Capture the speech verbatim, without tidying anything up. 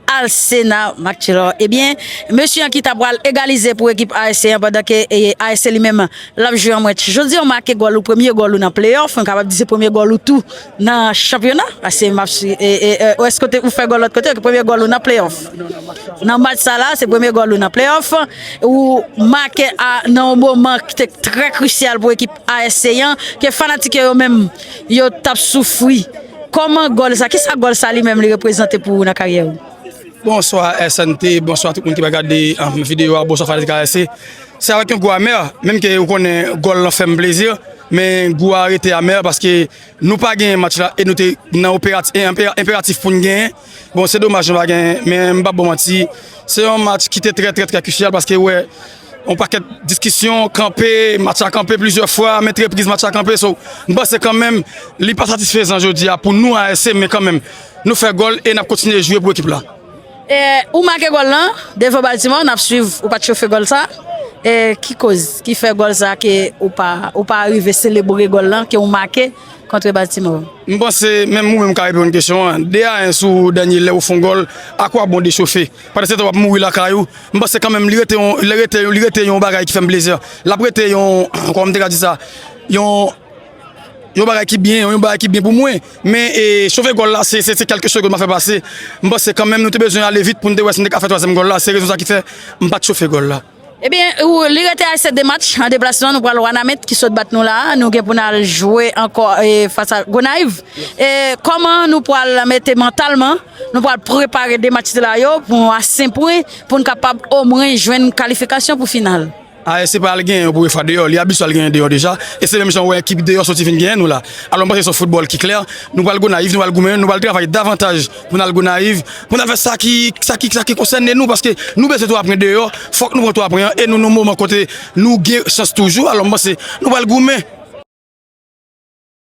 Alcena Marcello. Ebyen, mesye an ki ta pral egalize pou ekip A S C an, pandan ke, e, A S C li menm, l ap jwe an match. Jodi a, w make gòl ou, premye gòl ou nan playoff, nou kapab di se premye gòl ou tou nan chanpyona, paske m ap sui-, e, e, e, èske w te, ou fè gòl lòt kote, premye gòl ou nan playoff. Nan match sa la, se premye gòl ou nan playoff, ou make a, nan yon moman ki te trè krisyal pou ekip A S C an, ke fanatik yo, yo menm, yo t ap soufri. Kòman gòl sa, kisa gòl sa li menm li reprezante pou ou nan karyè ou? Bonswa S N T, bonswa tout moun ki va gade, um, videyo a, bonswa fanatik A S C. Se avèk yon gou amè, menm ke ou konnen gòl lan fè m plezi, men gou a rete amè paske nou pa genyen match la e nou te nan operati-, e enpe-, enperatif pou n genyen. Bon, se domaj nou pa genyen, men m p ap ba w manti, se yon match ki te trè, trè, trè krisyal paske, wè, yon pakèt diskisyon, kanpe, match la kanpe plizyè fwa, menm repriz match la kanpe. So, m panse kanmenm, li pa satisfezan jodi a pou nou A S C, men kanmenm, nou fè gòl e n ap kontinye jwe pou ekip la. E, ou make gòl lan devan Baltimore, n ap swiv, ou pa t chofe gòl sa. E, ki koz ki fè gòl sa ke ou pa, ou pa rive selebre gòl lan ke ou make kont Baltimore? M panse, menm ou menm ka reponn kesyon an. De a en sou dènye lè ou fè yon gòl, a kwa bon de chofe? Pandan se tan w ap mouri lakay ou. M panse kanmenm li rete yon, li rete, li rete yon bagay ki fè m plezi. L ap rete yon, kòman m te ka di sa? Yon, yon bagay ki byen, yon bagay ki byen pou mwen. Men, e, chofe gòl la, se, se, se kèlke segonn m ap fè pase. M panse kanmenm nou te bezwen ale vit pou n te wè si n te ka fè twazyèm gòl la. Se rezon sa ki fè m pa t chofe gòl la. Ebyen, ou, li rete a sèt de match an deplasman, nou pral Wanament ki sot bat nou la a. Nou gen pou n al jwe ankò, e, fas a Gonayiv. E, kòman nou pral mete mantalman, nou pral prepare de match sila yo pou nou a senk pwen, pou n kapab omwen jwenn kalifikasyon pou final? A S C pral genyen yon premye fwa deyò, li abitye al genyen deyò deja, e se menm jan w wè ekip deyò soti vin genyen nou la. Alò, m panse se yon foutbòl ki klè. Nou pral Gonayiv, nou pral goumen, nou pral travay davantaj pou n al Gonayiv, pou n al fè sa ki, sa ki, sa ki konsène nou, paske nou bezwen twa pwen deyò, fòk nou pran twa pwen an, e nou nan yon moman kote nou gen chans toujou, alò m panse nou pral goumen.